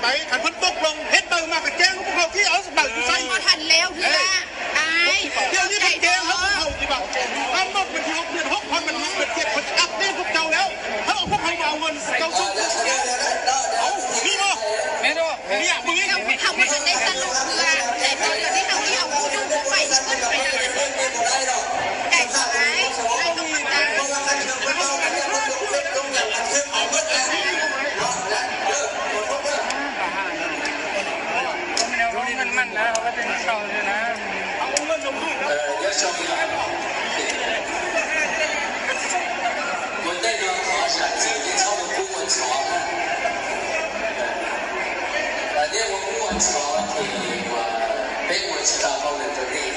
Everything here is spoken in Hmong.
Bảy thành phần tốt lông hết đời mà cái chén của phu khau khi ở bảy mươi sáu. Có thành leo thì là ai? Thiệu như thằng chén nó không hậu gì bằng. Cán bộ mình thì học viện hốc hoặc mình học viện kiệt phải áp đến quốc châu léo. Hậu quốc hậu bảo nguồn cầu sung. Ấu, đi thôi. Đi ạ, bưng đi. Không có thành đây sân lục là để tôi đi học đi học khu trung cũng vậy chứ không phải là cải tạo ai. Ai không bằng ta. Ơ, nhớ sau khi làm thì một tên là có sản dị với sau một khu quần xóa. Và nếu một khu quần xóa thì, ờ, bé quần xóa bao giờ trở đi.